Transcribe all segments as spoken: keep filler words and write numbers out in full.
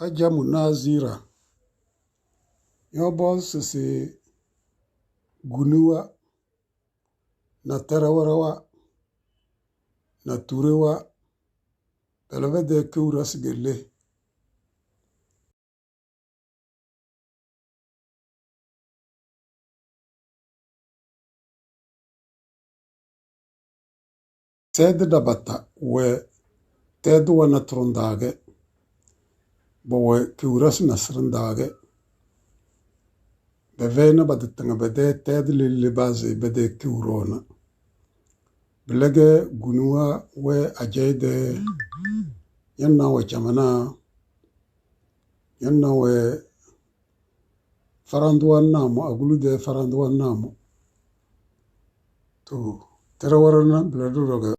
Ajamu Nazira, nyoo bɔɔlu sisi Guniwa, na Tɛrɛwɛrɛwa, na Turewa, bɛlɛ bɛ dee kewura sigele. Tɛɛdi dabata wɛ tɛɛdi wa na turundaagɛ. Bɔ wɛ kewura si na sirindaagɛ. Bɛ vɛɛ na ba di tiŋa bɛ dee tɛɛdi lele ba zi bɛ dee kewura na. Bilɛgɛ Guniwa wɛ ajɛɛ dee. Yɛn na wɛ camana. Yɛn na wɛ Faranduwa naamu, agulu dee Faranduwa naamu. To, Tɛrɛwɛrɛ na bilɛ dudɔgɛ.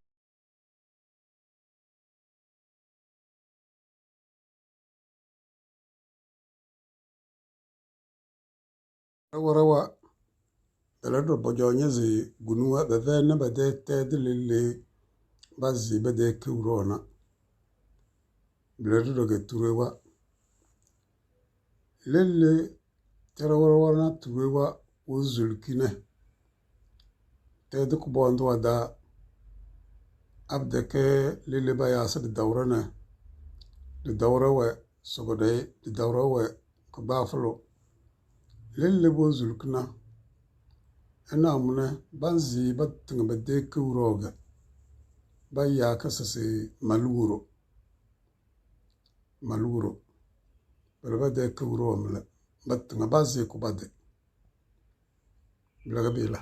Tɛrɛwɛrɛwa, bilɛ dudɔ bɔjɔ nyɛ zi Guniwa, bɛ vɛɛ na bɛ dee tɛɛdi lele ba zi bɛ dee kewura na. Bilɛ dudɔgɛ Turewa. Lele Tɛrɛwɛrɛwa na Turewa wɛ zuliki nɛ. Tɛɛdi ku bɔɔndu wa daa. Abi dɛkɛ lele ba yaasi di dawura nɛ. Di dawura wɛ sogodɛyi, di dawura wɛ ku gbaafulu. Lele bo zuliki na. Ɛna amunɛ, ba zi ba tiŋa bɛ dee kewura gɛ. Ba yaa ka sisi Maluguro. Maluguro. Bɛlɛ bɛ dee kewura mlɛ. Ba tiŋa ba zi ku ba dee. Bilɛgɛ bila.